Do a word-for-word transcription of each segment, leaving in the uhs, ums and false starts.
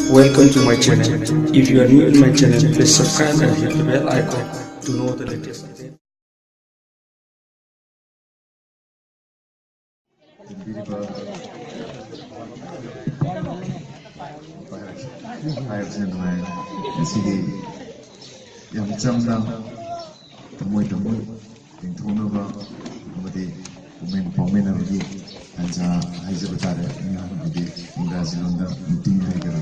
Welcome to my channel. If you are new in my channel, please subscribe and hit the bell icon to know the latest update. ꯍꯥꯏꯕꯁꯤꯅ ꯅꯨꯡꯉꯥꯏ꯫ ꯉꯁꯤꯒꯤ ꯌꯥꯝ ꯆꯝꯅ, ꯊꯃꯣꯏ ꯊꯃꯣꯏ ꯌꯦꯡꯊꯣꯛꯅꯕ ꯑꯃꯗꯤ ꯄꯨꯛꯃꯦꯟ ꯄꯥꯎꯃꯤꯟꯅꯕꯒꯤ ꯇꯥꯟꯖꯥ ꯍꯥꯏꯖꯕ ꯇꯥꯔꯦ꯫ ꯃꯤꯌꯥꯝꯒꯤꯗꯤ ꯏꯪꯒ꯭ꯔꯥꯖꯤ ꯂꯣꯟꯗ meeting ꯍꯥꯏꯒꯗ꯭ꯔꯥ꯫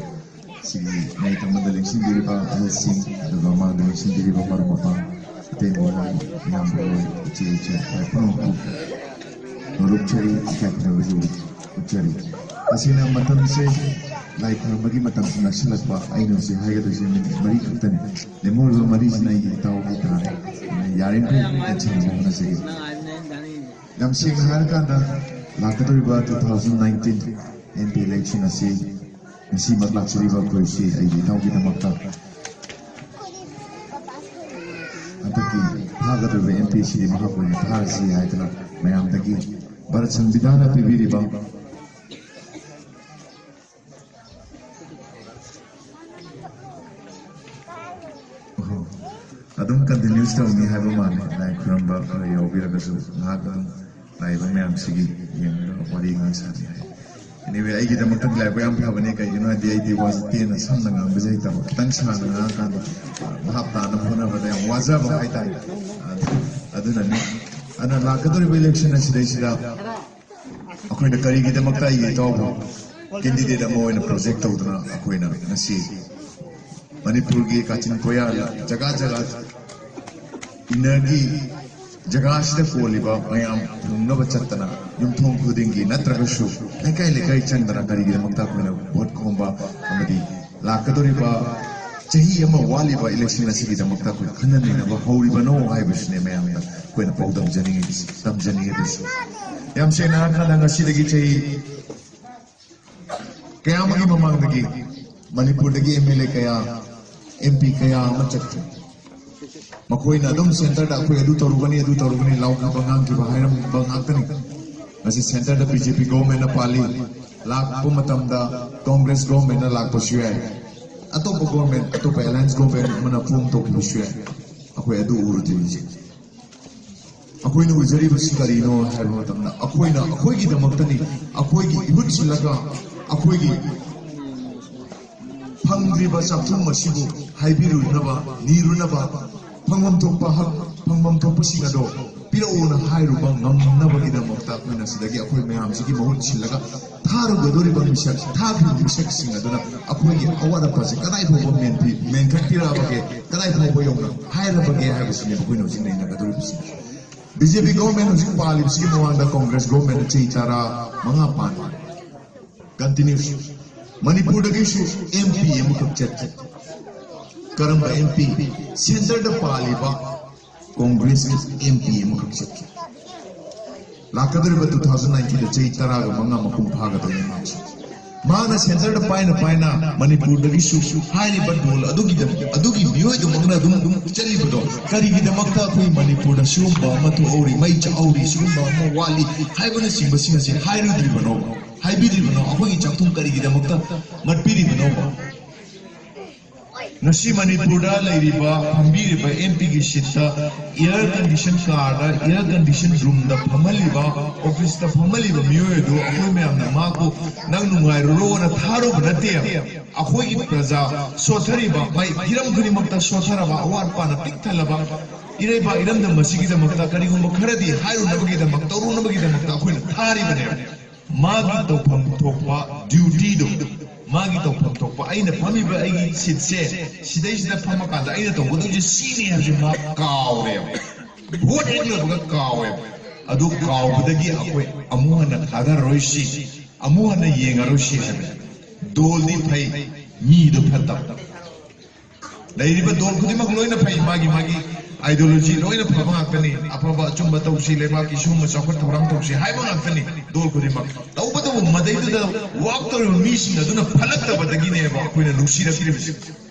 ꯁꯤꯒꯤ ꯃꯌꯦꯛ ꯑꯃꯗ ꯂꯦꯡꯁꯤꯟꯕꯤꯔꯤꯕ ꯑꯍꯜꯁꯤꯡ, ꯑꯗꯨꯒ ꯃꯥꯡꯗ ꯂꯦꯡꯁꯤꯟꯕꯤꯔꯤꯕ ꯃꯔꯨꯞ ꯃꯄꯥꯡ, ꯑꯇꯦꯟꯕ ꯃꯣꯏ, ꯏꯌꯥꯝꯕ ꯍꯣꯏ, ꯏꯆꯦ ꯏꯆꯦ ꯍꯣꯏ ꯄꯨꯝꯅꯃꯛꯄꯨ ꯅꯣꯂꯨꯛꯆꯔꯤ, ꯏꯀꯥꯏ ꯈꯨꯝꯅꯕꯁꯨ ꯎꯠꯆꯔꯤ꯫ ꯇꯁꯦꯡꯅ ꯃꯇꯝꯁꯦ ꯂꯥꯏ ꯈꯨꯔꯨꯝꯕꯒꯤ ꯃꯇꯝꯁꯨ ꯅꯛꯁꯤꯜꯂꯛꯄ, ꯑꯩꯅ ꯍꯧꯖꯤꯛ ꯍꯥꯏꯒꯗꯣꯏꯁꯦ ꯃꯤꯅꯤꯠ ꯃꯔꯤ ꯈꯛꯇꯅꯤ꯫ ꯂꯦꯝꯍꯧꯔꯤꯕ ꯃꯔꯤꯁꯤꯅ ꯑꯩꯒꯤ ꯏꯇꯥꯎꯒꯤ ꯇꯥꯔꯦ꯫ ꯑꯗꯨꯅ ꯌꯥꯔꯤꯃꯈꯩ ꯇꯦꯟꯁꯤꯟꯅꯕ ꯍꯣꯠꯅꯖꯒꯦ꯫ ꯌꯥꯝ ꯁꯦꯡꯅ ꯍꯥꯏꯔꯀꯥꯟꯗ, ꯂꯥꯛꯀꯗꯧꯔꯤꯕ two thousand nineteen M P election ꯑꯁꯤ ꯉꯁꯤꯃꯛ ꯂꯥꯛꯆꯔꯤꯕ ꯑꯩꯈꯣꯏꯁꯤ ꯑꯩꯒꯤ ꯏꯇꯥꯎꯒꯤꯗꯃꯛꯇ ꯍꯟꯗꯛꯀꯤ ꯐꯥꯒꯗꯧꯔꯤꯕ M P ꯁꯤꯗꯤ ꯃꯍꯥꯛ ꯑꯣꯏꯅ ꯐꯥꯔꯁꯤ ꯍꯥꯏꯗꯅ ꯃꯌꯥꯝꯗꯒꯤ ꯚꯥꯔꯠ ꯁꯪꯕꯤꯙꯥꯟꯅ ꯄꯤꯕꯤꯔꯤꯕ ꯑꯣꯍꯣ꯫ ꯑꯗꯨꯝ continuous ꯇꯧꯅꯤ ꯍꯥꯏꯕ ꯃꯥꯜꯂꯦ꯫ ꯂꯥꯏ ꯈꯨꯔꯝꯕ ꯈꯔ ꯌꯥꯎꯕꯤꯔꯒꯁꯨ ꯉꯥꯏꯍꯥꯛ ꯑꯗꯨꯝ ꯂꯥꯛꯏꯕ ꯃꯌꯥꯝꯁꯤꯒꯤ ꯌꯦꯡꯉꯒ ꯋꯥꯔꯤ ꯉꯥꯏꯍꯥꯛ ꯁꯥꯟꯅꯩ ꯍꯥꯏ꯫ Anyway, ꯑꯩꯒꯤꯗꯃꯛꯇꯗꯤ ꯂꯥꯏꯕꯛ ꯌꯥꯝ ꯐꯕꯅꯦ꯫ ꯀꯩꯒꯤꯅꯣ ꯍꯥꯏꯗꯤ ꯑꯩꯗꯤ ꯋꯥꯁꯦ ꯇꯦꯟꯅ ꯁꯝꯅ ꯉꯥꯡꯕꯁꯦ ꯍꯩꯇꯕ꯫ ꯈꯤꯇꯪ ꯁꯥꯡꯅ ꯉꯥꯡꯉꯀꯥꯟꯗ ꯚꯥꯞ ꯇꯥꯅꯕ ꯍꯣꯠꯅꯕꯗ ꯌꯥꯝ ꯋꯥꯖꯕ ꯍꯥꯏꯇꯥꯔꯦ꯫ ꯑꯗꯨꯅꯅꯤ꯫ ꯑꯗꯨꯅ ꯂꯥꯛꯀꯗꯧꯔꯤꯕ election ꯑꯁꯤꯗꯩꯁꯤꯗ ꯑꯩꯈꯣꯏꯅ ꯀꯔꯤꯒꯤꯗꯃꯛꯇ ꯑꯩꯒꯤ ꯏꯇꯥꯎꯕꯨ candidate ꯑꯃ ꯑꯣꯏꯅ project ꯇꯧꯗꯨꯅ ꯑꯩꯈꯣꯏꯅ ꯉꯁꯤ ꯃꯅꯤꯄꯨꯔꯒꯤ ꯀꯥꯆꯤꯟ ꯀꯣꯌꯥ ꯖꯒꯥ ꯖꯒꯥ inner ꯒꯤ ꯖꯒꯥꯁꯤꯗ ꯀꯣꯜꯂꯤꯕ ꯃꯌꯥꯝ ꯈꯨꯔꯨꯝꯅꯕ ꯆꯠꯇꯅ ꯌꯨꯝꯊꯣꯡ ꯈꯨꯗꯤꯡꯒꯤ ꯅꯠꯇ꯭ꯔꯒꯁꯨ ꯂꯩꯀꯥꯏ ꯂꯩꯀꯥꯏ ꯆꯪꯗꯅ ꯀꯔꯤꯒꯤꯗꯃꯛꯇ ꯑꯩꯈꯣꯏꯅ vote ꯈꯣꯝꯕ ꯑꯃꯗꯤ ꯂꯥꯛꯀꯗꯧꯔꯤꯕ ꯆꯍꯤ ꯑꯃ ꯋꯥꯠꯂꯤꯕ election ꯑꯁꯤꯒꯤꯗꯃꯛꯇ ꯑꯩꯈꯣꯏ ꯈꯟꯅ ꯅꯩꯅꯕ ꯍꯧꯔꯤꯕꯅꯣ ꯍꯥꯏꯕꯁꯤꯅꯦ ꯃꯌꯥꯝꯗ ꯑꯩꯈꯣꯏꯅ ꯄꯥꯎꯗꯝꯖꯅꯤꯡꯉꯤꯕꯁꯤ, ꯇꯝꯖꯅꯤꯡꯉꯤꯕꯁꯤ꯫ ꯌꯥꯝ ꯁꯦꯡꯅ ꯍꯥꯏꯔꯀꯥꯟꯗ ꯉꯁꯤꯗꯒꯤ ꯆꯍꯤ ꯀꯌꯥ ꯑꯃꯒꯤ ꯃꯃꯥꯡꯗꯒꯤ ꯃꯅꯤꯄꯨꯔꯗꯒꯤ M L A ꯀꯌꯥ, M P ꯀꯌꯥ ꯑꯃ ꯆꯠꯈ꯭ꯔꯦ꯫ ꯃꯈꯣꯏꯅ ꯑꯗꯨꯝ centre ꯗ ꯑꯩꯈꯣꯏ ꯑꯗꯨ ꯇꯧꯔꯨꯒꯅꯤ, ꯑꯗꯨ ꯇꯧꯔꯨꯒꯅꯤ ꯂꯥꯎꯈꯤꯕ, ꯉꯥꯡꯈꯤꯕ, ꯍꯥꯏꯔꯝꯕ ꯉꯥꯛꯇꯅꯤ꯫ ꯉꯁꯤ centre ꯗ B J P government ꯅ ꯄꯥꯜꯂꯤ꯫ ꯂꯥꯛꯄ ꯃꯇꯝꯗ ꯀꯣꯡꯒ꯭ꯔꯦꯁ ꯒꯣꯔꯃꯦꯟꯅ ꯂꯥꯛꯄꯁꯨ ꯌꯥꯏ, ꯑꯇꯣꯞꯄ ꯒꯣꯔꯃꯦꯟ, ꯑꯇꯣꯞꯄ ꯑꯦꯂꯥꯌꯟꯁ ꯒꯣꯔꯃꯦꯟ ꯑꯃꯅ ꯐꯣꯝ ꯇꯧꯈꯤꯕꯁꯨ ꯌꯥꯏ꯫ ꯑꯩꯈꯣꯏ ꯑꯗꯨ ꯎꯔꯨꯗ꯭ꯔꯤ ꯍꯧꯖꯤꯛ꯫ ꯑꯩꯈꯣꯏꯅ ꯎꯖꯔꯤꯕꯁꯤ ꯀꯔꯤꯅꯣ ꯍꯥꯏꯕ ꯃꯇꯝꯗ, ꯑꯩꯈꯣꯏꯅ ꯑꯩꯈꯣꯏꯒꯤꯗꯃꯛꯇꯅꯤ, ꯑꯩꯈꯣꯏꯒꯤ ꯏꯍꯨꯠ ꯁꯤꯜꯂꯒ ꯑꯩꯈꯣꯏꯒꯤ ꯐꯪꯗ꯭ꯔꯤꯕ ꯆꯥꯛꯊꯨꯝ ꯑꯁꯤꯕꯨ ꯍꯥꯏꯕꯤꯔꯨꯅꯕ, ꯅꯤꯔꯨꯅꯕ, ꯐꯪꯐꯝ ꯊꯣꯛꯄ ꯍꯛ, ꯐꯪꯐꯝ ꯊꯣꯛꯄꯁꯤꯡ ꯑꯗꯣ ꯄꯤꯔꯛꯎꯅ ꯍꯥꯏꯔꯨꯕ ꯉꯝꯅꯕꯒꯤꯗꯃꯛꯇ ꯑꯩꯈꯣꯏꯅ ꯁꯤꯗꯒꯤ ꯑꯩꯈꯣꯏ ꯃꯌꯥꯝꯁꯤꯒꯤ ꯃꯍꯨꯠ ꯁꯤꯜꯂꯒ ꯊꯥꯔꯨꯒꯗꯧꯔꯤꯕ ꯃꯤꯁꯛ, ꯊꯥꯈ꯭ꯔꯤꯕ ꯃꯤꯁꯛꯁꯤꯡ ꯑꯗꯨꯅ ꯑꯩꯈꯣꯏꯒꯤ ꯑꯋꯥꯠ ꯑꯄꯥꯁꯦ ꯀꯗꯥꯏ ꯐꯥꯎꯕ ꯃꯦꯟꯐꯤ-, ꯃꯦꯟꯈꯠꯄꯤꯔꯛꯑꯕꯒꯦ, ꯀꯗꯥꯏ ꯐꯥꯎꯕ ꯌꯧꯅ ꯍꯥꯏꯔꯕꯒꯦ ꯍꯥꯏꯕꯁꯤꯅꯦꯕ ꯑꯩꯈꯣꯏꯅ ꯍꯧꯖꯤꯛ ꯅꯩꯅꯒꯗꯧꯔꯤꯕꯁꯤ꯫ ꯕꯤ ꯖꯦ ꯄꯤ ꯒꯣꯔꯃꯦꯟ ꯍꯧꯖꯤꯛ ꯄꯥꯜꯂꯤꯕꯁꯤꯒꯤ ꯃꯃꯥꯡꯗ ꯀꯣꯡꯒ꯭ꯔꯦꯁ ꯒꯣꯔꯃꯦꯟꯅ ꯆꯍꯤ ꯇꯔꯥ ꯃꯉꯥ ꯄꯥꯟꯕ꯫ ꯀꯟꯇꯤꯅ꯭ꯌꯨꯁ꯫ ꯃꯅꯤꯄꯨꯔꯗꯒꯤꯁꯨ ꯑꯦꯝ ꯄꯤ ꯑꯃꯈꯛ ꯆꯠꯈꯤ꯫ ꯀꯔꯝꯕ ꯑꯦꯝ ꯄꯤ? ꯁꯦꯟꯇꯔꯗ ꯄꯥꯜꯂꯤꯕ ꯀꯣꯡꯒ꯭ꯔꯦꯁꯀꯤ ꯑꯦꯝ ꯄꯤ ꯑꯃꯈꯛ ꯆꯠꯈꯤ꯫ ꯂꯥꯛꯀꯗꯧꯔꯤꯕ two thousand nineteen ꯗ ꯆꯍꯤ ꯇꯔꯥꯒ ꯃꯉꯥ ꯃꯄꯨꯡ ꯐꯥꯒꯗꯧꯔꯤ ꯃꯥꯁꯦ꯫ ꯃꯥꯅ ꯁꯦꯟꯇꯔꯗ ꯄꯥꯏꯅ ꯄꯥꯏꯅ ꯃꯅꯤꯄꯨꯔꯗꯒꯤꯁꯨ ꯍꯥꯏꯔꯤꯕ ꯗꯣꯜ ꯑꯗꯨꯒꯤꯗꯃꯛ, ꯑꯗꯨꯒꯤ ꯃꯤꯑꯣꯏꯗꯨꯃꯛꯅ ꯑꯗꯨꯝ, ꯑꯗꯨꯝ ꯆꯠꯂꯤꯕꯗꯣ ꯀꯔꯤꯒꯤꯗꯃꯛꯇ ꯑꯩꯈꯣꯏ ꯃꯅꯤꯄꯨꯔꯗ ꯁꯤꯒꯨꯝꯕ ꯑꯃ ꯊꯣꯛꯍꯧꯔꯤ, ꯃꯩ ꯆꯥꯛꯍꯧꯔꯤ, ꯁꯤꯒꯨꯝꯕ ꯑꯃ ꯋꯥꯠꯂꯤ ꯍꯥꯏꯕꯅꯆꯤꯡꯕꯁꯤꯡ ꯑꯁꯤ ꯍꯥꯏꯔꯨꯗ꯭ꯔꯤꯕꯅꯣ? ꯍꯥꯏꯕꯤꯗ꯭ꯔꯤꯕꯅꯣ? ꯑꯩꯈꯣꯏꯒꯤ ꯆꯥꯛꯊꯨꯝ ꯀꯔꯤꯒꯤꯗꯃꯛꯇ ꯃꯠꯄꯤꯔꯤꯕꯅꯣꯕ? ꯉꯁꯤ ꯃꯅꯤꯄꯨꯔꯗ ꯂꯩꯔꯤꯕ, ꯐꯝꯕꯤꯔꯤꯕ ꯑꯦꯝ ꯄꯤꯒꯤ ꯁꯤꯠꯇ ꯏꯌꯥꯔ ꯀꯟꯗꯤꯁꯟ ꯀꯥꯔꯗ, ꯏꯌꯥꯔ ꯀꯟꯗꯤꯁꯟ ꯔꯨꯝꯗ ꯐꯝꯍꯜꯂꯤꯕ, ꯑꯣꯐꯤꯁꯇ ꯐꯝꯍꯜꯂꯤꯕ ꯃꯤꯑꯣꯏ ꯑꯗꯨ ꯑꯩꯈꯣꯏ ꯃꯌꯥꯝꯅ ꯃꯥꯕꯨ "ꯅꯪ ꯅꯨꯡꯉꯥꯏꯔꯨꯔꯣꯅ" ꯊꯥꯔꯨꯕ ꯅꯠꯇꯦ꯫ ꯑꯩꯈꯣꯏꯒꯤ ꯄ꯭ꯔꯖꯥ ꯁꯣꯠꯊꯔꯤꯕ, ꯃꯥꯏ ꯍꯤꯔꯝ ꯈꯨꯗꯤꯡꯃꯛꯇ ꯁꯣꯠꯊꯔꯕ, ꯑꯋꯥꯠ ꯑꯄꯥꯅ ꯄꯤꯛ ꯊꯜꯂꯕ ꯏꯔꯩꯕꯥꯛ ꯏꯔꯝꯗꯝ ꯑꯁꯤꯒꯤꯗꯃꯛꯇ ꯀꯔꯤꯒꯨꯝꯕ ꯈꯔꯗꯤ ꯍꯥꯏꯔꯨꯅꯕꯒꯤꯗꯃꯛ, ꯇꯧꯔꯨꯅꯕꯒꯤꯗꯃꯛꯇ ꯑꯩꯈꯣꯏꯅ ꯊꯥꯔꯤꯕꯅꯦꯕ꯫ ꯃꯥꯒꯤ ꯇꯧꯐꯝ ꯊꯣꯛꯄ ꯗ꯭ꯌꯨꯇꯤꯗꯣ, ꯃꯥꯒꯤ ꯇꯧꯐꯝ ꯊꯣꯛꯄ, ꯑꯩꯅ ꯐꯝꯃꯤꯕ ꯑꯩꯒꯤ ꯁꯤꯠꯁꯦ ꯁꯤꯗꯩꯁꯤꯗ ꯐꯝꯃꯀꯥꯟꯗ ꯑꯩꯅ ꯇꯧꯒꯗꯧꯁꯦ ꯁꯤꯅꯤ ꯍꯥꯏꯕꯁꯦ ꯃꯥ ꯀꯥꯎꯔꯦꯕ꯫ ꯚꯣꯠ ꯍꯦꯛ ꯂꯣꯏꯕꯒ ꯀꯥꯎꯋꯦꯕ꯫ ꯑꯗꯨ ꯀꯥꯎꯕꯗꯒꯤ ꯑꯩꯈꯣꯏ ꯑꯃꯨꯛ ꯍꯟꯅ ꯊꯥꯗꯔꯔꯣꯏꯁꯤ, ꯑꯃꯨꯛ ꯍꯟꯅ ꯌꯦꯡꯉꯔꯣꯏꯁꯤ ꯍꯥꯏꯕ꯫ ꯗꯣꯜꯗꯤ ꯐꯩ, ꯃꯤꯗꯣ ꯐꯠꯇꯕ꯫ ꯂꯩꯔꯤꯕ ꯗꯣꯜ ꯈꯨꯗꯤꯡꯃꯛ ꯂꯣꯏꯅ ꯐꯩ, ꯃꯥꯒꯤ ꯃꯥꯒꯤ ideology ꯂꯣꯏꯅ ꯐꯕ ꯉꯥꯛꯇꯅꯤ, ꯑꯐꯕ ꯑꯆꯨꯝꯕ ꯇꯧꯁꯤ, ꯂꯩꯕꯥꯛꯀꯤ ꯁꯤꯒꯨꯝꯕ ꯆꯥꯎꯈꯠ ꯊꯧꯔꯥꯡ ꯇꯧꯁꯤ ꯍꯥꯏꯕ ꯉꯥꯛꯇꯅꯤ ꯗꯣꯜ ꯈꯨꯗꯤꯡꯃꯛ꯫ ꯇꯧꯕꯇꯕꯨ ꯃꯗꯩꯗꯨꯗ work ꯇꯧꯔꯤꯕ ꯃꯤꯁꯤꯡ ꯑꯗꯨꯅ ꯐꯠꯂꯛꯇꯕꯗꯒꯤꯅꯦꯕ ꯑꯩꯈꯣꯏꯅ ꯅꯨꯡꯁꯤꯔꯛꯇ꯭ꯔꯤꯕꯁꯦ꯫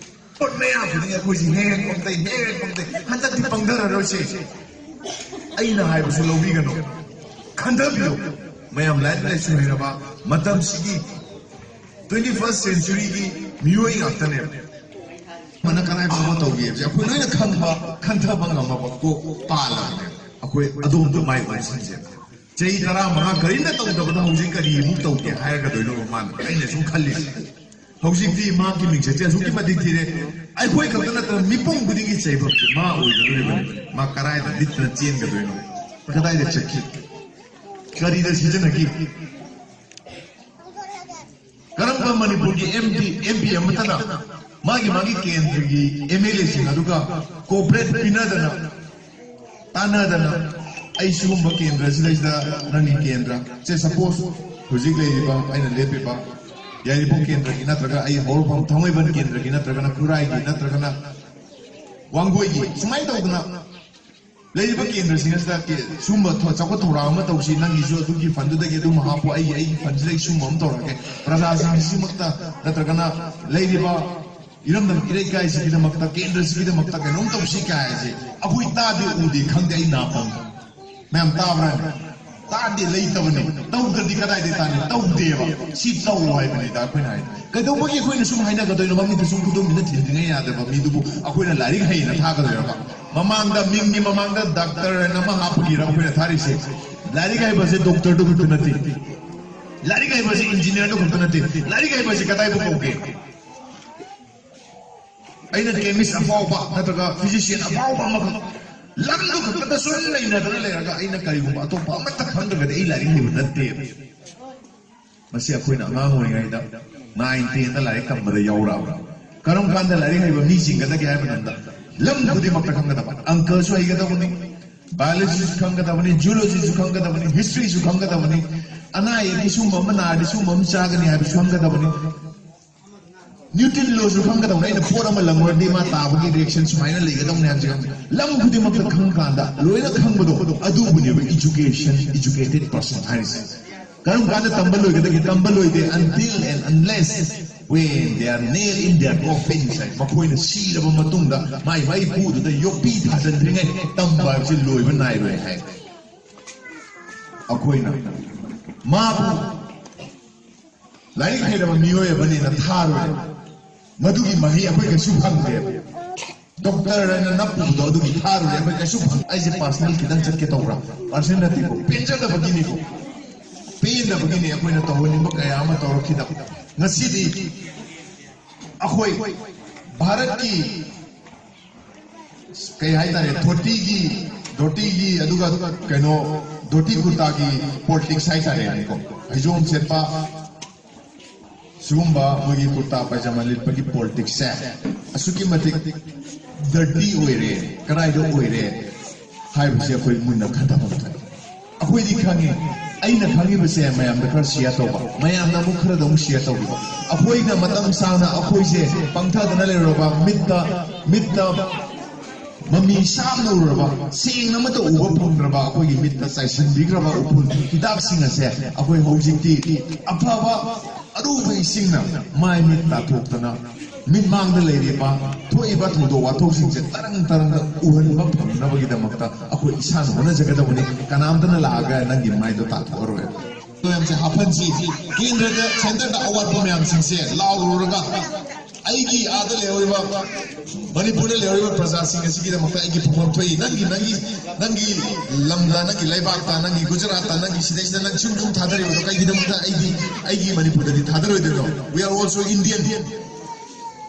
ꯚꯣꯠ ꯃꯌꯥ ꯈꯨꯗꯤꯡꯒꯤ ꯑꯩꯈꯣꯏꯁꯤ ꯍꯦꯛ ꯍꯦꯛ ꯄꯪꯊꯩ, ꯍꯦꯛ ꯍꯦꯛ ꯄꯪꯊꯩ꯫ ꯍꯟꯗꯛꯇꯤ ꯄꯪꯊꯔꯔꯣꯏꯁꯦ꯫ ꯑꯩꯅ ꯍꯥꯏꯕꯁꯨ ꯂꯧꯕꯤꯒꯅꯨ, ꯈꯟꯊꯕꯤꯌꯨ꯫ ꯃꯌꯥꯝ ꯂꯥꯏꯔꯤꯛ ꯂꯥꯏꯁꯨ ꯍꯩꯔꯕ ꯃꯇꯝꯁꯤꯒꯤ twenty first centuryꯒꯤ ꯃꯤꯑꯣꯏ ꯉꯥꯛꯇꯅꯦꯕ꯫ ꯃꯅ ꯀꯗꯥꯏ ꯐꯥꯎꯕ ꯇꯧꯒꯦ ꯍꯥꯏꯕꯁꯦ ꯑꯩꯈꯣꯏ ꯂꯣꯏꯅ ꯈꯪꯕ, ꯈꯟꯊꯕ ꯉꯝꯃꯕ ꯀꯣꯛ ꯄꯥꯜꯂꯕꯅꯦ꯫ ꯑꯩꯈꯣꯏ ꯑꯗꯣꯝꯗ ꯃꯥꯏ ꯑꯣꯟꯁꯤꯟꯁꯦ꯫ ꯆꯍꯤ ꯇꯔꯥꯃꯉꯥ ꯀꯔꯤꯝꯇ ꯇꯧꯗꯕꯗ ꯍꯧꯖꯤꯛ ꯀꯔꯤꯃꯨꯛ ꯇꯧꯒꯦ ꯍꯥꯏꯔꯒꯗꯣꯏꯅꯣ ꯃꯥꯅ? ꯑꯩꯅ ꯁꯨꯝ ꯈꯜꯂꯤꯁꯦ, ꯍꯧꯖꯤꯛꯇꯤ ꯃꯍꯥꯛꯀꯤ ꯃꯤꯡꯆꯠꯁꯦ ꯑꯁꯨꯛꯀꯤ ꯃꯇꯤꯛ ꯊꯤꯔꯦ꯫ ꯑꯩꯈꯣꯏ ꯈꯛꯇ ꯅꯠꯇꯅ ꯃꯤꯄꯨꯝ ꯈꯨꯗꯤꯡꯒꯤ ꯆꯩꯐꯝꯁꯦ ꯃꯥ ꯑꯣꯏꯒꯗꯣꯔꯤꯕꯅꯤ꯫ ꯃꯥ ꯀꯗꯥꯏꯗ ꯂꯤꯠꯇꯅ ꯆꯦꯟꯒꯗꯣꯏꯅꯣ? ꯀꯗꯥꯏꯗ ꯆꯠꯈꯤ? ꯀꯔꯤꯗ ꯁꯤꯖꯤꯟꯅꯈꯤ? ꯀꯔꯝꯕ ꯃꯅꯤꯄꯨꯔꯒꯤ MP MP ꯑꯃꯠꯇꯅ ꯃꯥꯒꯤ ꯃꯥꯒꯤ ꯀꯦꯟꯗ꯭ꯔꯒꯤ MLAꯁꯤꯡ ꯑꯗꯨꯒ cooperate ꯄꯤꯅꯗꯅ, ꯇꯥꯟꯅꯗꯅ, ꯑꯩ ꯁꯤꯒꯨꯝꯕ ꯀꯦꯟꯗ꯭ꯔ ꯑꯁꯤꯗꯩꯁꯤꯗ, ꯅꯪꯒꯤ ꯀꯦꯟꯗ꯭ꯔ ꯁꯦ, suppose ꯍꯧꯖꯤꯛ ꯂꯩꯔꯤꯕ ꯑꯩꯅ ꯂꯦꯞꯄꯤꯕ ꯌꯥꯏꯔꯤꯄꯣꯛ ꯀꯦꯟꯗ꯭ꯔꯒꯤ ꯅꯠꯇ꯭ꯔꯒ ꯑꯩ ꯍꯧꯔꯛꯐꯝ ꯊꯥꯡꯃꯩꯕꯟ ꯀꯦꯟꯗ꯭ꯔꯒꯤ ꯅꯠꯇ꯭ꯔꯒꯅ ꯈꯨꯔꯥꯏꯒꯤ ꯅꯠꯇ꯭ꯔꯒꯅ ꯋꯥꯡꯒꯣꯏꯒꯤ, ꯁꯨꯃꯥꯏꯅ ꯇꯧꯗꯅ ꯂꯩꯔꯤꯕ ꯀꯦꯟꯗ꯭ꯔꯁꯤꯡ ꯑꯁꯤꯗ ꯀꯦ-, ꯁꯤꯒꯨꯝꯕ ꯊ-, ꯆꯥꯎꯈꯠ ꯊꯧꯔꯥꯡ ꯑꯃ ꯇꯧꯁꯤ, ꯅꯪꯒꯤꯁꯨ ꯑꯗꯨꯒꯤ fundꯗꯨꯗꯒꯤ ꯑꯗꯨꯝ ꯍꯥꯞꯄꯣ, ꯑꯩꯒꯤ, ꯑꯩꯒꯤ fundꯁꯤꯗꯒꯤ ꯁꯤꯒꯨꯝꯕ ꯑꯃ ꯇꯧꯔꯛꯑꯒꯦ, ꯄ꯭ꯔꯖꯥꯁꯤꯡꯁꯤꯃꯛꯇ ꯅꯠꯇ꯭ꯔꯒꯅ ꯂꯩꯔꯤꯕ ꯏꯔꯝꯗꯝ ꯏꯔꯩꯀꯥꯏꯁꯤꯒꯤꯗꯃꯛꯇ, ꯀꯦꯟꯗ꯭ꯔꯁꯤꯒꯤꯗꯃꯛꯇ ꯀꯩꯅꯣꯝ ꯇꯧꯁꯤ ꯀꯥꯏ ꯍꯥꯏꯁꯦ ꯑꯩꯈꯣꯏ ꯇꯥꯗꯦ, ꯎꯗꯦ, ꯈꯪꯗꯦ꯫ ꯑꯩ ꯅꯥꯄꯪ꯫ ꯃꯌꯥꯝ ꯇꯥꯕ꯭ꯔꯥ? ꯇꯥꯗꯦ, ꯂꯩꯇꯕꯅꯤ꯫ ꯇꯧꯗ꯭ꯔꯗꯤ ꯀꯗꯥꯏꯗꯒꯤ ꯇꯥꯅꯤ? ꯇꯧꯗꯦꯕ꯫ ꯁꯤ ꯇꯧ ꯍꯥꯏꯕꯅꯤꯗ ꯑꯩꯈꯣꯏꯅ ꯍꯥꯏ꯫ ꯀꯩꯗꯧꯕꯒꯤ ꯑꯩꯈꯣꯏꯅ ꯁꯨꯝ ꯍꯥꯏꯅꯒꯗꯣꯏꯅꯣ? ꯃꯃꯤꯠꯇ ꯁꯨꯝ ꯈꯨꯗꯣꯝꯕꯤꯅ ꯊꯤꯟꯗ꯭ꯔꯤꯉꯩ ꯌꯥꯗꯕ ꯃꯤꯗꯨꯕꯨ ꯑꯩꯈꯣꯏꯅ ꯂꯥꯏꯔꯤꯛ ꯍꯩꯅ ꯊꯥꯒꯗꯣꯏꯔꯕ? ꯃꯃꯥꯡꯗ ꯃꯤꯡꯒꯤ ꯃꯃꯥꯡꯗ ꯗꯥꯛꯇꯔ ꯍꯥꯏꯅ ꯑꯃ ꯍꯥꯞꯄꯒꯤꯔ ꯑꯩꯈꯣꯏꯅ ꯊꯥꯔꯤꯁꯦ? ꯂꯥꯏꯔꯤꯛ ꯍꯩꯕꯁꯦ ꯗꯣꯛꯇꯔꯗꯨ ꯈꯛꯇ ꯅꯠꯇꯦ꯫ ꯂꯥꯏꯔꯤꯛ ꯍꯩꯕꯁꯦ ꯏꯟꯖꯤꯅꯤꯌꯔꯗꯨ ꯈꯛꯇ ꯅꯠꯇꯦ꯫ ꯂꯥꯏꯔꯤꯛ ꯍꯩꯕꯁꯦ ꯀꯗꯥꯏꯕꯨ ꯀꯧꯒꯦ? ꯑꯩꯅ ꯀꯦꯃꯤꯁ ꯑꯐꯥꯎꯕ ꯅꯠꯇ꯭ꯔꯒ ꯐꯤꯖꯤꯁꯤꯌꯟ ꯑꯐꯥꯎꯕ ꯑꯃꯈꯛ ꯂꯝꯗꯨ ꯈꯛꯇꯗ ꯁꯨꯝ ꯂꯩꯅꯗꯅ ꯂꯩꯔꯒ ꯑꯩꯅ ꯀꯔꯤꯒꯨꯝꯕ ꯑꯇꯣꯞꯄ ꯑꯃꯠꯇ ꯈꯪꯗ꯭ꯔꯒꯗꯤ ꯑꯩ ꯂꯥꯏꯔꯤꯛ ꯍꯩꯕ ꯅꯠꯇꯦꯕ꯫ ꯃꯁꯤ ꯑꯩꯈꯣꯏꯅ ꯑꯉꯥꯡ ꯑꯣꯏꯔꯤꯉꯩꯗ nine tenꯗ ꯂꯥꯏꯔꯤꯛ ꯇꯝꯕꯗ ꯌꯥꯎꯔꯛꯑꯕ꯫ ꯀꯔꯝ ꯀꯥꯟꯗ ꯂꯥꯏꯔꯤꯛ ꯍꯩꯕ ꯃꯤ ꯆꯤꯡꯒꯗꯒꯦ ꯍꯥꯏꯕ ꯃꯇꯝꯗ ꯂꯝ ꯈꯨꯗꯤꯡꯃꯛꯇ ꯈꯪꯒꯗꯕ, ꯑꯪꯀꯁꯨ ꯍꯩꯒꯗꯕꯅꯤ, ꯕꯥꯏꯑꯣꯂꯣꯖꯤꯁꯨ ꯈꯪꯒꯗꯕꯅꯤ, ꯖꯨꯂꯣꯖꯤꯁꯨ ꯈꯪꯒꯗꯕꯅꯤ, ꯍꯤꯁꯇ꯭ꯔꯤꯁꯨ ꯈꯪꯒꯗꯕꯅꯤ, ꯑꯅꯥ ꯑꯌꯦꯛꯀꯤ ꯁꯨꯝꯕ ꯑꯃ ꯅꯥꯔꯗꯤ ꯁꯨꯝꯕ ꯑꯃ ꯆꯥꯒꯅꯤ ꯍꯥꯏꯕꯁꯨ ꯈꯪꯒꯗꯕꯅꯤ꯫ ꯅ꯭ꯌꯨꯇꯟ ꯂꯣꯁꯨ ꯈꯪꯒꯗꯕꯅꯤ꯫ ꯑꯩꯅ ꯄꯣꯠ ꯑꯃ ꯂꯪꯉꯨꯔꯗꯤ ꯃꯥ ꯇꯥꯕꯒꯤ ꯔꯤꯑꯦꯛꯁꯟ ꯁꯨꯃꯥꯏꯅ ꯂꯩꯒꯗꯕꯅꯤ ꯍꯥꯏꯕꯁꯦ ꯈꯪꯒꯗꯕꯅꯤ꯫ ꯂꯝ ꯈꯨꯗꯤꯡꯃꯛꯇ ꯈꯪꯉꯀꯥꯟꯗ ꯂꯣꯏꯅ ꯈꯪꯕꯗꯣ, ꯑꯗꯨꯕꯨꯅꯦꯕ education, educated person ꯍꯥꯏꯔꯤꯁꯦ꯫ ꯀꯔꯝ ꯀꯥꯟꯗ ꯇꯝꯕ ꯂꯣꯏꯒꯗꯒꯦ? ꯇꯝꯕ ꯂꯣꯏꯗꯦ until and unless when they are nailed in their coffins ꯍꯥꯏ꯫ ꯃꯈꯣꯏꯅ ꯁꯤꯔꯕ ꯃꯇꯨꯡꯗ ꯃꯥꯏ ꯃꯥꯏ ꯀꯨꯗꯨꯗ ꯌꯣꯠꯄꯤ ꯊꯥꯖꯤꯟꯗ꯭ꯔꯤꯉꯩ ꯇꯝꯕ ꯍꯥꯏꯕꯁꯤ ꯂꯣꯏꯕ ꯅꯥꯏꯔꯣꯏ ꯍꯥꯏ꯫ ꯑꯩꯈꯣꯏꯅ ꯃꯥꯕꯨ ꯂꯥꯏꯔꯤꯛ ꯍꯩꯔꯕ ꯃꯤꯑꯣꯏ ꯑꯃꯅꯦꯅ ꯊꯥꯔꯨꯔꯦ꯫ ꯃꯗꯨꯒꯤ ꯃꯍꯩ ꯑꯩꯈꯣꯏ ꯀꯩꯁꯨ ꯐꯪꯗꯦꯕ꯫ ꯗꯣꯛꯇꯔ ꯍꯥꯏꯅ ꯅꯞꯄꯨꯕꯗꯣ ꯑꯗꯨꯒꯤ ꯊꯥꯔꯨꯔꯦ꯫ ꯑꯩꯈꯣꯏ ꯀꯩꯁꯨ ꯐꯪ-, ꯑꯩꯁꯦ ꯄꯥꯔꯁꯅꯦꯜ ꯈꯤꯇꯪ ꯆꯠꯀꯦ ꯇꯧꯕ꯭ꯔꯥ? ꯄꯥꯔꯁꯅꯦꯜ ꯅꯠꯇꯦꯀꯣ, ꯄꯦꯟꯖꯗꯕꯒꯤꯅꯤꯀꯣ꯫ ꯄꯦꯟꯗꯕꯒꯤꯅꯤ ꯑꯩꯈꯣꯏꯅ ꯇꯧꯍꯟꯅꯤꯡꯕ ꯀꯌꯥ ꯑꯃ ꯇꯧꯔꯛꯈꯤꯗꯕ꯫ ꯉꯁꯤꯗꯤ ꯑꯩꯈꯣꯏ ꯚꯥꯔꯠꯀꯤ ꯀꯩ ꯍꯥꯏꯇꯥꯔꯦ, ꯙꯣꯇꯤꯒꯤ, ꯙꯣꯇꯤꯒꯤ, ꯑꯗꯨꯒ ꯀꯩꯅꯣ, ꯙꯣꯇꯤ ꯀꯨꯔꯇꯥꯒꯤ ꯄꯣꯂꯤꯇꯤꯛꯁ ꯍꯥꯏꯇꯥꯔꯦꯅꯦꯀꯣ, ꯐꯩꯖꯣꯝ ꯁꯦꯠꯄ, ꯁꯤꯒꯨꯝꯕ ꯃꯣꯏꯒꯤ ꯀꯨꯔꯇꯥ ꯄꯥꯏꯖꯃꯥ ꯂꯤꯠꯄꯒꯤ ꯄꯣꯂꯤꯇꯤꯛꯁꯁꯦ ꯑꯁꯨꯛꯀꯤ ꯃꯇꯤꯛ ꯗꯔꯇꯤ ꯑꯣꯏꯔꯦ, ꯀꯗꯥꯏꯗ ꯑꯣꯏꯔꯦ ꯍꯥꯏꯕꯁꯦ ꯑꯩꯈꯣꯏ ꯃꯨꯟꯅ ꯈꯟꯊꯕ ꯑꯃ ꯊꯣꯛꯑꯦ꯫ ꯑꯩꯈꯣꯏꯗꯤ ꯈꯪꯉꯤ, ꯑꯩꯅ ꯈꯪꯉꯤꯕꯁꯦ ꯃꯌꯥꯝꯗ ꯈꯔ ꯁꯤꯌꯔ ꯇꯧꯕ, ꯃꯌꯥꯝꯅ ꯑꯃꯨꯛ ꯈꯔꯗ ꯑꯃꯨꯛ ꯁꯤꯌꯔ ꯇꯧꯕꯤꯕ꯫ ꯑꯩꯈꯣꯏꯅ ꯃꯇꯝ ꯁꯥꯡꯅ ꯑꯩꯈꯣꯏꯁꯦ ꯄꯪꯊꯗꯅ ꯂꯩꯔꯨꯔꯕ, ꯃꯤꯠꯇ, ꯃꯤꯠꯇ ꯃꯃꯤ ꯁꯥꯝꯅ ꯎꯔꯨꯔꯕ, ꯁꯦꯡꯅ ꯑꯃꯠꯇ ꯎꯕ ꯐꯪꯗ꯭ꯔꯕ, ꯑꯩꯈꯣꯏꯒꯤ ꯃꯤꯠꯇ ꯆꯥꯏꯁꯤꯟꯕꯤꯈ꯭ꯔꯕ ꯎꯐꯨꯜ ꯍꯤꯗꯥꯛꯁꯤꯡ ꯑꯁꯦ ꯑꯩꯈꯣꯏ ꯍꯧꯖꯤꯛꯇꯤ ꯑꯐꯕ ꯑꯔꯨꯕ ꯏꯁꯤꯡꯅ ꯃꯥꯏ ꯃꯤꯠ ꯇꯥꯊꯣꯛꯇꯅ, ꯃꯤꯠꯃꯥꯡꯗ ꯂꯩꯔꯤꯕ ꯊꯣꯛꯏꯕ ꯊꯧꯗꯣꯛ ꯋꯥꯊꯣꯛꯁꯤꯡꯁꯦ ꯇꯔꯪ ꯇꯔꯪꯅ ꯎꯍꯟꯕ ꯐꯪꯅꯕꯒꯤꯗꯃꯛꯇ ꯑꯩꯈꯣꯏ ꯏꯁꯥꯅ ꯍꯣꯠꯅꯖꯒꯗꯕꯅꯤ꯫ ꯀꯅꯥꯝꯇꯅ ꯂꯥꯛꯑꯒ ꯅꯪꯒꯤ ꯃꯥꯏꯗꯣ ꯇꯥꯊꯣꯛꯑꯔꯣꯏ꯫ ꯃꯌꯥꯝꯁꯦ ꯍꯥꯞꯍꯟꯁꯤ꯫ ꯀꯦꯟꯗ꯭ꯔꯗ, ꯁꯦꯟꯇꯔꯗ ꯑꯋꯥꯠꯄ ꯃꯌꯥꯝꯁꯤꯡꯁꯦ ꯂꯥꯎꯔꯨꯔꯒ ꯑꯩꯒꯤ ꯑꯥꯗ ꯂꯩꯍꯧꯔꯤꯕ, ꯃꯅꯤꯄꯨꯔꯗ ꯂꯩꯍꯧꯔꯤꯕ ꯄ꯭ꯔꯖꯥꯁꯤꯡ ꯑꯁꯤꯒꯤꯗꯃꯛꯇ ꯑꯩꯒꯤ ꯐꯪꯐꯝ ꯊꯣꯛꯏ꯫ ꯅꯪꯒꯤ, ꯅꯪꯒꯤ, ꯅꯪꯒꯤ ꯂꯝꯗ, ꯅꯪꯒꯤ ꯂꯩꯕꯥꯛꯇ, ꯅꯪꯒꯤ ꯒꯨꯖꯔꯥꯠꯇ, ꯅꯪꯒꯤ ꯁꯤꯗꯩꯁꯤꯗ ꯅꯪ ꯁꯨꯝ ꯁꯨꯝ ꯊꯥꯗꯔꯤꯕꯗꯣ ꯀꯩꯒꯤꯗꯃꯛꯇ ꯑꯩꯗꯤ, ꯑꯩꯒꯤ ꯃꯅꯤꯄꯨꯔꯗꯗꯤ ꯊꯥꯗꯔꯣꯏꯗꯣꯏꯅꯣ? We are also Indian.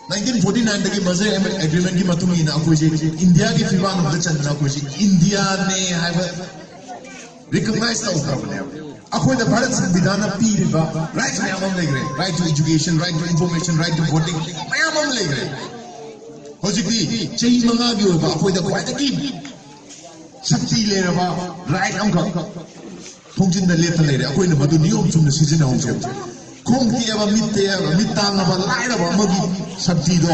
Nineteen forty ꯅꯥꯏꯟꯗꯒꯤ ꯃꯖꯔ ꯑꯦꯒ꯭ꯔꯤꯃꯦꯟꯒꯤ ꯃꯇꯨꯡ ꯏꯟꯅ ꯑꯩꯈꯣꯏꯁꯦ ꯏꯟꯗꯤꯌꯥꯒꯤ ꯐꯤꯕꯥꯛ ꯑꯃꯗ ꯆꯟꯗꯅ ꯑꯩꯈꯣꯏꯁꯦ ꯏꯟꯗꯤꯌꯥꯅꯦ ꯍꯥꯏꯕ ꯔꯤꯀꯣꯒꯅꯥꯏꯖ ꯇꯧꯈ꯭ꯔꯕꯅꯦꯕ꯫ ꯑꯩꯈꯣꯏꯗ ꯚꯥꯔꯠ ꯁꯪꯕꯤꯙꯥꯟꯅ ꯄꯤꯔꯤꯕ ꯔꯥꯏꯠꯁ ꯃꯌꯥꯝ ꯑꯃ ꯂꯩꯈ꯭ꯔꯦ, right to education, right to information, right to voting, ꯃꯌꯥꯝ ꯑꯃ ꯂꯩꯈ꯭ꯔꯦ꯫ ꯍꯧꯖꯤꯛꯇꯤ ꯆꯍꯤ ꯃꯉꯥꯒꯤ ꯑꯣꯏꯕ ꯑꯩꯈꯣꯏꯗ ꯈ꯭ꯋꯥꯏꯗꯒꯤ ꯁꯛꯇꯤ ꯂꯩꯔꯕ ꯔꯥꯏꯠ ꯑꯃꯈꯛ ꯊꯣꯡꯖꯤꯟꯗ ꯂꯦꯞꯇ ꯂꯩꯔꯦ꯫ ꯑꯩꯈꯣꯏꯅ ꯃꯗꯨ ꯅꯤꯌꯣꯝ ꯆꯨꯝꯅ ꯁꯤꯖꯤꯟꯅꯍꯧꯁꯦꯕ꯫ ꯈꯣꯡ ꯇꯦꯛꯑꯕ, ꯃꯤꯠ ꯇꯦꯛꯑꯕ, ꯃꯤꯠ ꯇꯥꯡꯉꯕ, ꯂꯥꯏꯔꯕ ꯑꯃꯒꯤ ꯁꯛꯇꯤꯗꯣ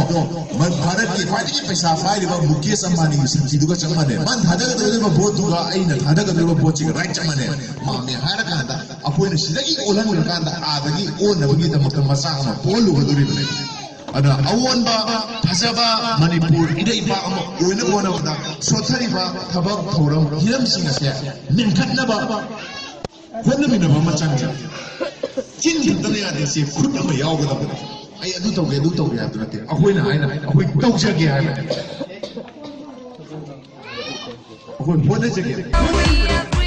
ꯃ-, ꯚꯥꯔꯠꯀꯤ ꯈ꯭ꯋꯥꯏꯗꯒꯤ ꯄꯩꯁꯥ ꯄꯥꯏꯔꯤꯕ ꯃꯨꯀꯦꯁ ꯑꯝꯕꯥꯅꯤꯒꯤ ꯁꯛꯇꯤꯗꯨꯒ ꯆꯞ ꯃꯥꯟꯅꯩ꯫ ꯃꯥꯅ ꯊꯥꯗꯒꯗꯧꯔꯤꯕ ꯚꯣꯠꯇꯨꯒ ꯑꯩꯅ ꯊꯥꯗꯒꯗꯧꯔꯤꯕ ꯚꯣꯠꯁꯤꯒ ꯔꯥꯏꯠ ꯆꯞ ꯃꯥꯟꯅꯩ꯫ ꯃꯥꯝꯃꯦ ꯍꯥꯏꯔꯀꯥꯟꯗ ꯑꯩꯈꯣꯏꯅ ꯁꯤꯗꯒꯤ ꯑꯣꯜꯍꯟꯈ꯭ꯔꯀꯥꯟꯗ ꯑꯥꯗꯒꯤ ꯑꯣꯟꯅꯕꯒꯤꯗꯃꯛꯇ ꯃꯆꯥꯛ ꯑꯃ ꯄꯣꯛꯍꯜꯂꯨꯒꯗꯧꯔꯤꯕꯅꯤ꯫ ꯑꯗꯨꯅ ꯑꯑꯣꯟꯕ ꯐꯖꯕ ꯃꯅꯤꯄꯨꯔ ꯏꯔꯩꯄꯥꯛ ꯑꯃ ꯑꯣꯏꯅꯕ ꯍꯣꯠꯅꯕꯗ ꯁꯣꯠꯊꯔꯤꯕ ꯊꯕꯛ ꯊꯧꯔꯝ ꯍꯤꯔꯝꯁꯤꯡ ꯑꯁꯦ ꯃꯦꯟꯈꯠꯅꯕ ꯍꯣꯠꯅꯃꯤꯟꯅꯕ ꯑꯃ ꯆꯪꯉꯦ꯫ ꯆꯤꯟ ꯈꯛꯇꯅ ꯌꯥꯗꯦ, ꯁꯤ ꯈꯨꯠ ꯑꯃ ꯌꯥꯎꯒꯗꯕꯅꯦ꯫ ꯑꯩ ꯑꯗꯨ ꯇꯧꯒꯦ, ꯑꯗꯨ ꯇꯧꯒꯦ ꯍꯥꯏꯕ ꯅꯠꯇꯦ, ꯑꯩꯈꯣꯏꯅ ꯍꯥꯏꯅ ꯑꯩꯈꯣꯏ ꯇꯧꯖꯒꯦ ꯍꯥꯏꯕꯅꯦ꯫ ꯑꯩꯈꯣꯏ ꯍꯣꯠꯅꯖꯒꯦ꯫